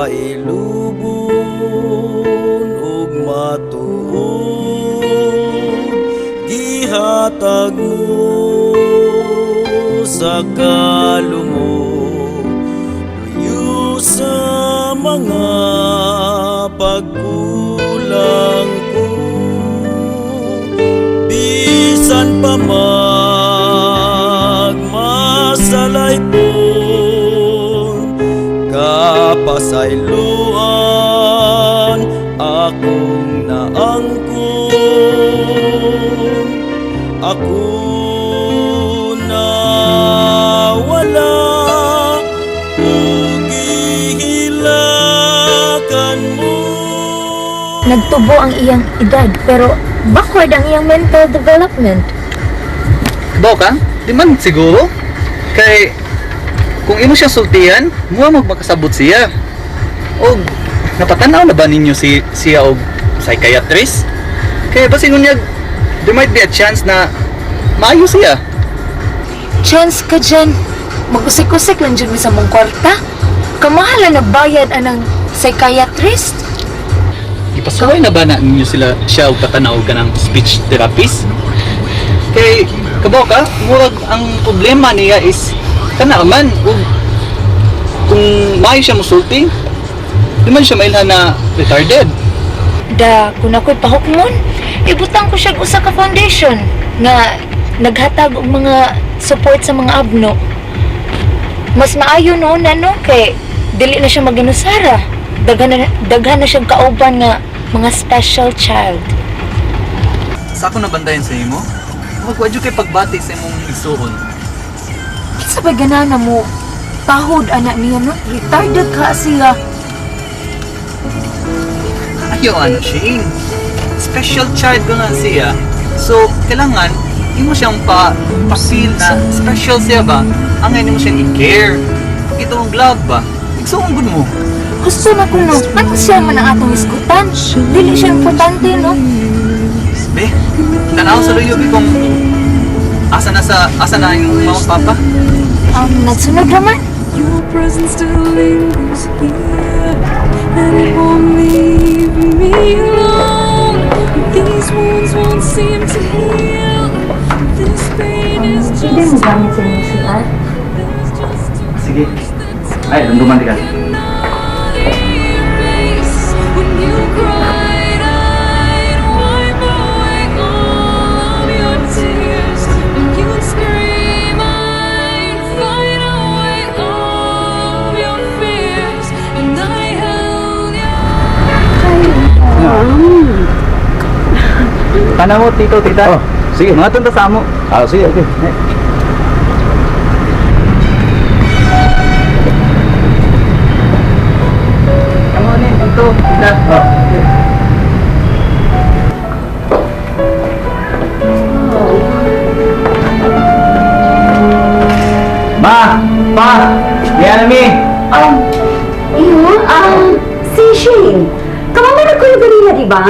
Pailubon ug matuod, gihatag mo sa kalumo, luyo sa mga pagkulang ko. Bisan pa magmasalay po, kapasayloan akong naangkon. Ako na wala ug gihilakan mo. Nagtubo ang iyang edad pero backward ang iyang mental development. Baw ka? Di man siguro. Kay kung imo siya sultian, muha magmakasabot siya. Og napatanaw na ba ninyo si siya og psychiatrist? Kay basin unyag there might be a chance na maayo siya. Chance ka dyan. Mag-usik-usik lang dyan mi sa mong kwarta. Kamahala na bayad anang psychiatrist. Gipasuway na ba na ninyo sila siya og patanaw og kanang speech therapist? Kay kabaw ka, murag ang problema niya is kana man og kung maayo siya mosulti, di man siya mailhan na retarded. Da, kung ako'y pahukmon, ibutang ko siya usa ka foundation nga naghatag og mga support sa mga abno. Mas maayo noon na no kay dili na siya maginusara. Daghan na siyang kauban nga mga special child. Sa ako nabantayan sa imo, magwadyo kay pagbati sa imong igsuon. Kinsa ba ganana mo tahod ana niya no? Retarded ka siya. Ayaw ano, Shane. Special child ko nga siya. So, kailangan imo siyang pa-feel na special siya ba? Ang ngayon mo siyang i-care. Ito ang glove ba? Igsuon gud mo. Gusto na ko no. Ano siya man ang atong isgutan? Dili siya importante no. Be, tanaw sa luyo be kung asa na yung mama at papa. Nagsunod raman. Your presence still lingers here, and it won't leave me alone. These wounds won't seem to heal. This pain is Hindi mo just gamit sa inyong CR. there's just too Sige. Much that Ay, dumduman ka. Cannot erase. When you cried, I'd wipe away all of your tears. When you'd scream, I'd fight away all of your fears. And I held you. Tanaw mo, tito, tita. Oh, sige. Mga tunta sa amo. Ah, sige, okay. Amo ni, tito, tita. Oh. Ma! Pa! Yan mi! Iyo, si Shane. Kamama ko yung ganina, di ba?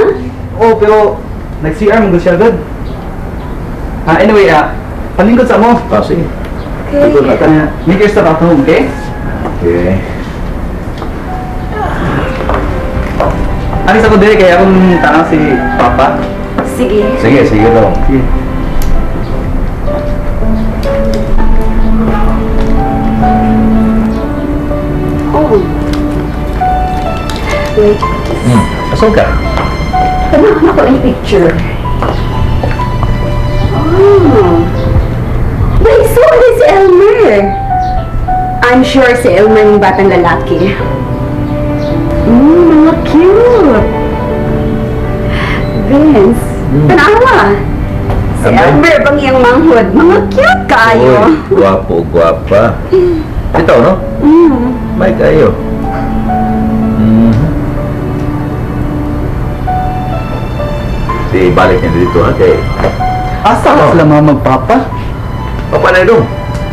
Oh, pero nag-CR mo siya agad. Ah, anyway, palingkod sa mo. Ah, sige. Okay. Dito na ta. Make yourself at home, okay? Okay. Alis ako dire kaya akong tanaw si Papa. Sige. Sige, sige dong. Sige. Oh. Wait, Asan ka? Tanawan ako ang picture. Oh. Wait, so si Elmer. I'm sure si Elmer yung batang lalaki. Mga cute. Vince, tanawa. Si Amay. Elmer bang iyang manghod? Mga cute kaayo. Uy, guwapo, guwapa. Ito, no? May kayo. Si balik niya dito, ha? Kay Asa ka sila mga magpapa? Papa na dong.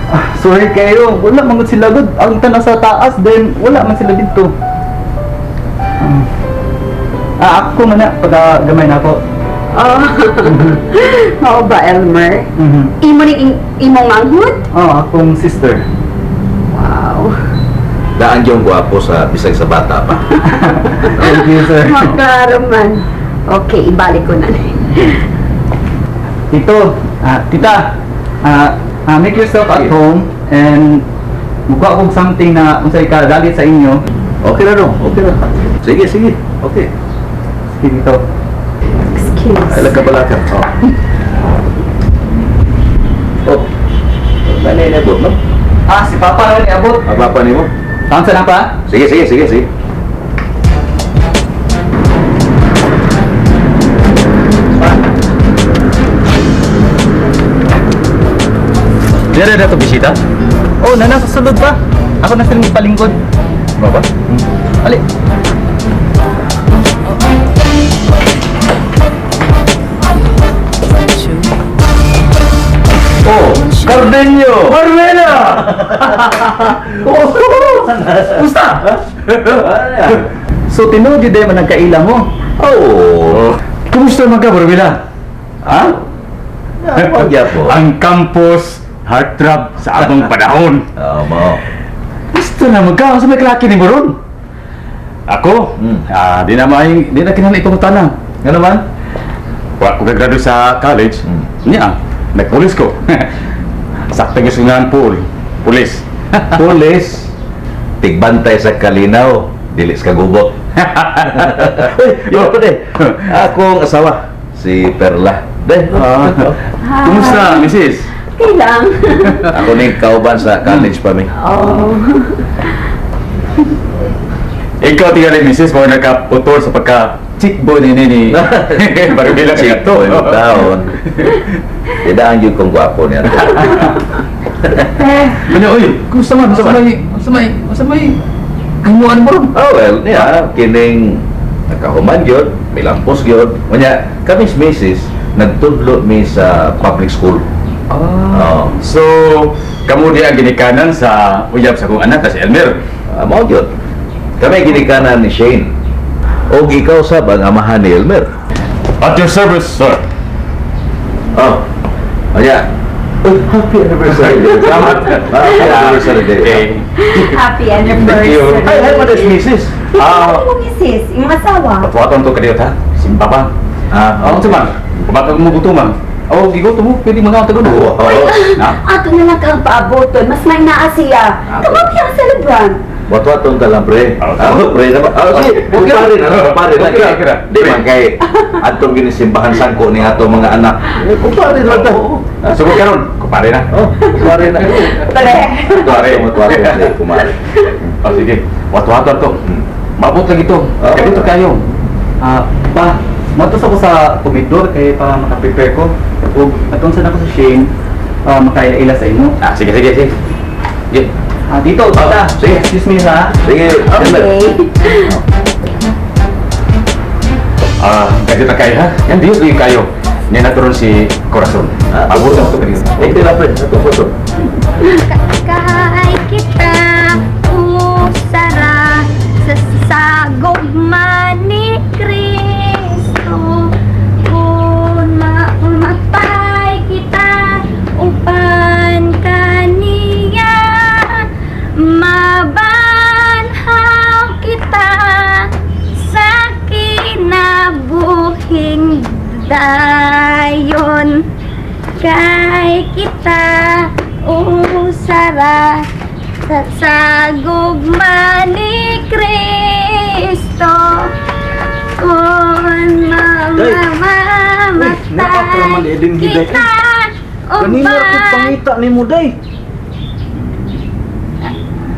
Ah, sorry kayo, wala man gud sila gud. Ang tanaw sa taas, then wala man sila dito. Ah, ako man na, pagka gamay na ako. Oh. Mao ba, Elmer? Mhm. Imo ni imong manghod? Oh, akong sister. Wow. Daan yung gwapo sa bisag sa bata pa. Thank you, sir. Maklaro man. Okay, ibalik ko na. Tito, tita, make yourself at home and mukha akong something na unsay ka dalit sa inyo. Okay na no, okay na. Sige, sige. Okay. Sige, Tito. Excuse. Ay, lagkabalaka. Oh. Oh. Nanay na no? Ah, si Papa na niabot. Ang papa nimo. Tama sa na pa? Sige, sige, sige, sige. Dire na to bisita? Oh, nana sa sulod pa. Ako na silang ipalingkod. Ano ba? Ali. Oh, Cardenio! Carmela! Oh, kumusta? So tinuod yun man ang kaila mo. Oh. Kumusta man ka, Barbila? Ha? Ako gyapon. Ang campus heartthrob sa abang panahon. Oo, mao. Gusto na magka sa may klaki ni Moron. Ako, di na may, di na kinahanglan ipangutana. Nga naman? Wa ko kagrado sa college. Niya, nagpulis ko. Sakto gusto nga ang pool. Pulis. Pulis. Tigbantay sa kalinaw, dili sa kagubot. Uy, yun pa de. Akong asawa, si Perla. De, Kumusta, misis? Okay lang. Ako ning kauban sa college pa mi. Oh. Ikaw tingali, misis, mo nagka-utol sa pagka chick boy ni ni Barbila ka Chick to. boy mo taon. Tidaan yun kong gwapo niya. Ano, oy, kumusta man? Unsa may, unsa may, unsa may himuan mo ron? Oh well, niya, kining nakahuman gyud, milampos gyud. Unya, kami si misis, nagtudlo mi sa public school. Ah. Oo. So, kamo di ang ginikanan sa uyab sa kong anak, na si Elmer. Ah, mao gyud. Kami ginikanan ni Shane. Og ikaw sab ang amahan ni Elmer. At your service, sir. Oh. Unya. Oh, happy anniversary. Salamat. Happy anniversary. Dave. Okay. Happy Thank you. anniversary. Ay, hi, what is misis? Ah, Ano mo, misis? Yung asawa? patuwaton to kadiyot ha. Simba pa. Ah, Oo, oh, man. Baka mo gutom man. Oh, gigutom mo. Pwede mga tagon. Oo. Na? Ato na lang kang paaboton. Mas may naa siya. Kamami ang celebrant. Watwaton ka lang, pre. Oo. Ah, pre naman. Ah, sige. Okay. Pare na, pare na. Okay, okay na. Di man kay atong ginisimbahan sangko ni ato mga anak. Eh, Kumpare na ta. So, karon, kupare na. Oh, kumpare na. Pare. Kumpare, watwaton pre, kumare. Oh, sige. Watwaton to. Mabot lang ito. Oo. Kadito kayo. Ah, pa, matos ako sa komedor kay para maka-prepare ko. Ug atong sa nako sa Shane, makaila-ila sa imo. Ah, sige, sige, sige. Sige. Ah, dito, tita. Sige. Excuse me ha. Sige, Elmer. Okay. Ah, kadito na kayo ha. Yan, Diyos kayo kayo. Niya naturon si Corazon. Ah, Abot lang ito kadito. Okay na, pre. Ato photo. Kay kita usara sa sagugma ni Kristo kung mamatay kita upan kaniya mabanhaw kita sa kinabuhing dayon kay kita usara sa sagugma ni Kristo kung mamamatay kita Kanina ako upan pangita ni mo, day.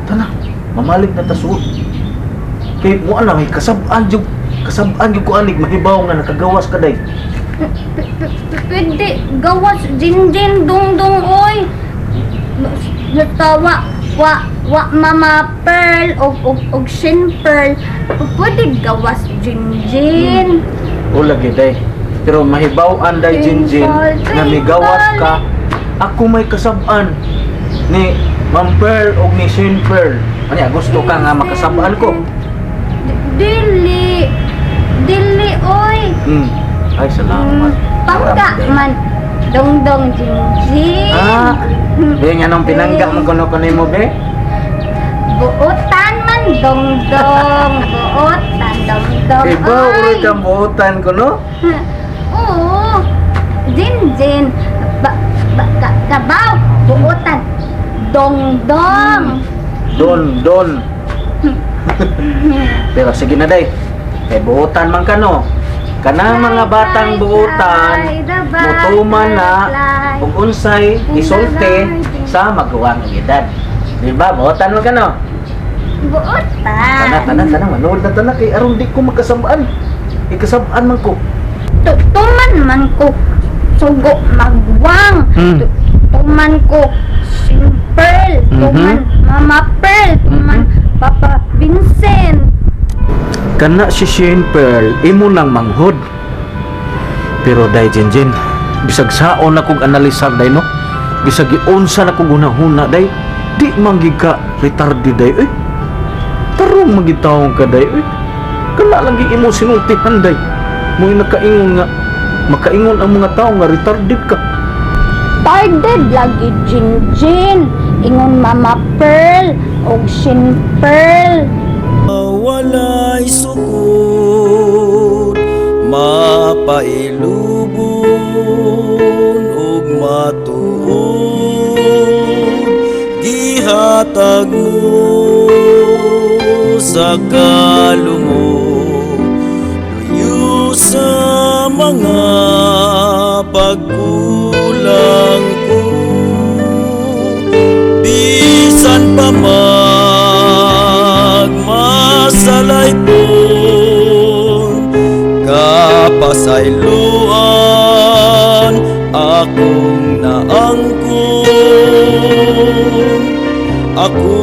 Tana, mamalig na tasuot. Kay mo na may kasab-an jud, kasab-an jud ko anig mahibaw nga nakagawas ka day. Pwede gawas jinjin dungdung oy. Natawa wa wa mama pearl og og og shin pearl. Pwede gawas jinjin. O lagi day. Pero mahibaw-an day Jinjin Twinkle, na migawas ka. Ako may kasab-an ni Ma'am Pearl og ni Shin Pearl. Ano gusto ka nga makasab-an ko? Dili dili oy. Ay, salamat. Pangka man dongdong jinjin. Ah, be nga nang pinangga mo kuno kanimo be? Buotan. Dong dong, buotan dong dong. Kay ba, Ay. uroy kang buotan ko, no? Oo. Jin Jin. Ba, ba, ka, kabaw, buotan. Dong dong. Don, don. Pero sige na, day. Kay buotan man ka, no? Kanang mga batang buotan, mutuman na ug unsay isulti sa maguwang edad. Di ba? Buotan man ka, no? Buotan. Tana, tana, tana. Manood na tana kay aron di ko makasabaan. Ikasabaan man ko. Tuman man ko sugo magwang. Tuman ko Shin Pearl, tuman Mama Pearl, tuman Papa Vincent. Kana si Shane Pearl, imo nang manghod. Pero day Jinjin, bisag saon na kog analisar day no. Bisag giunsa na kog hunahuna day, di man gid ka retarded day eh. Tarong man gid taong ka day eh. Kana lang gid imo sinultihan day. Mo'y nakaingon nga makaingon ang mga tao nga retarded ka. Retarded lagi Jin Jin. Ingon Mama Pearl og Shin Pearl. Walay sukod, mapailubon ug matuod, gihatag mo sa kalumot, luyo sa mga pagkulang ko. Bisan pa magmasalaypon, kapasayloan akong naangkon. Ako